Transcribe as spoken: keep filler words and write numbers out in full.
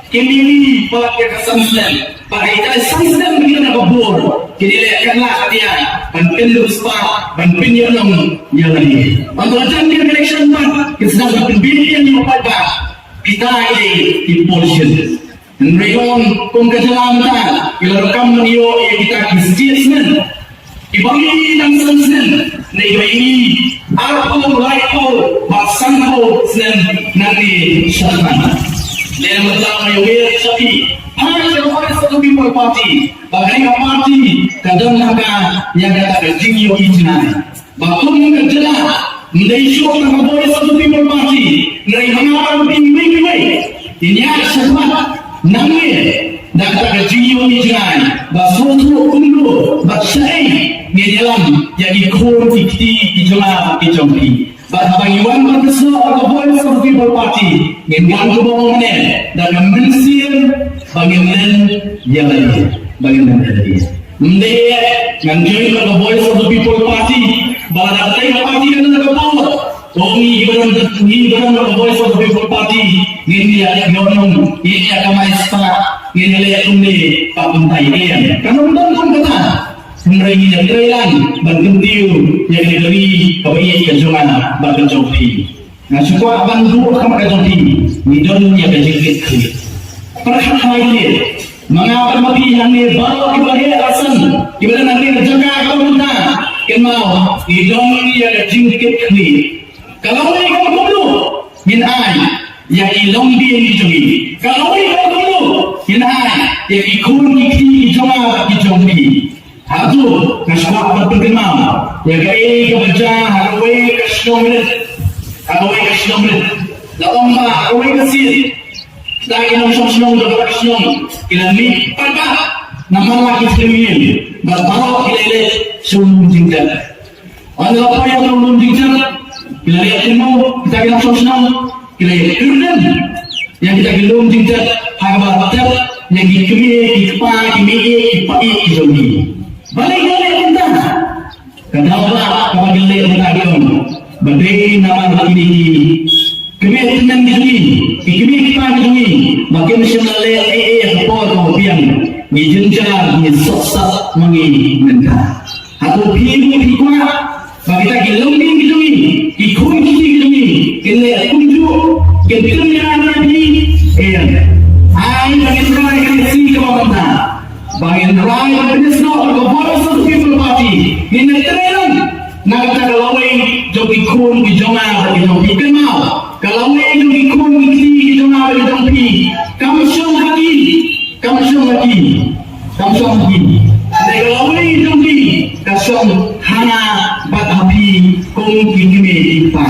Ki mih palat ïa ka san snem. Ba ïa ka san snem ki na ka bor. Ki dei leh kan la ka dia. Ban pynduh spah, ban pynïalam ïa lade. Ban to jan ki election pat. Ki sdang ban pynbieit ïa u paidbah. Kita ki dei ki politician. Hynrei ong kum ka jylla mynta, ki la ruh kam ban ïoh ïa kita ki statesmen. Kiba ngi nang san snem, ne kiba ngi arphew, laiphew, bad sanphew snem nangne sha khmat. Dei na mynta nga ïawer sha phi, ha ka Voice of the People Party, ba kane ka party ka don ha ka ïa kata ka jingïohi jngai. Ba kum ka jylla, ym dei shuh tang ka Voice of the People Party, hynrei ma nga bad phi kiwei kiwei. Ngin ïaid shakhmat nangne da kata ka jingïohi jngai, ba sngewthuh kumno bad shaei ngin ïalam ïa ki khun ki kti ki jong nga bad ki jong phi. Bad haba ngi wan ban pynsnoh ka Voice of the People Party, ngin wan kumno mynne da ka mynsiem ba ngin len ïa lade, ba ngin len ïa lade. Ym dei ngan join bad ka Voice of the People Party, ba lada ka party ka don ha ka power, ko ngi ba don, ngi ba don ka Voice of the People Party, ngin ïa ïoh nong, ngin ïa kamai spah, ngin ïa leh kumne, ba kumtai ïa. Kan ym don kum kata. Hynrei ngin ïa trei lang ban kyntiew ïa ka ri kaba ïeit ka jong nga bad ka jong phi. Nga shu kwah ban buh ha khmat ka jong phi, ngi don ïa ka jingkit khlieh. Pyrkhat hai khlieh, ma nga bad ma phi hangne baroh kiba heh la san, kiba don hangne na jaka kaba mynta, kynmaw, ngi don ïa ka jingkit khlieh. Ka lawei kaba kumno ngin ai ïa ki longdien ki jong ngi. Ka lawei kaba kumno ngin ai ïa ki khun ki kti ki jong nga bad ki jong phi. Hato nga shu kwah ban pynkynmaw ïa kaei kaba jia ha kawei ka shnong miet, ha kawei ka shnong miet. La ong ba ha kawei ka sien, kita ki nongshong shnong jong kata ka shnong ki la mih paidbah namar la ki thliew ïing, bad baroh ki la leit sha u lum jingtep. Ynda la poi ïa u lum jingtep, ki la leit kumno, kita ki nongshong shnong, ki la ïa kyrdan ïa kita ki lum jingtep ha kaba tep ïa ki kmie ki kpa ki meiieit ki paid ki jong ki. Balei ki la leh kumta? Ka daw ba kaba ki la leh kumta ki ong ba dei namar ba kine ki kmie tymmen ki jong ngi, ki kmie ki kpa ki jong ngi, ba kim shym la leh ei ei ha ka por kaba biang. Ngi jynjar, ngi sohsat ma ngi mynta. Hato phi ruh phi kwah ba kita ki longdien ki jong ngi, ki khun ki kti ki jong ngi, kin leh kumjuh, kin pynïaid ïa phi? Em. Ai ba ngin rai ka lynti kaba mynta, ba ngin rai ban pynsnoh ka Voice of the People Party. Ngin ïa trei lang na kata ka lawei jong ki khun ki jong nga bad ki jong phi. Kynmaw, ka lawei jong ki khun ki kti ki jong nga bad ki jong phi kam shong ha ki, kam shong ha ki, kam shong ha ki. Hynrei ka lawei jong ki ka shong ha nga bad ha phi kum ki kmie ki kpa.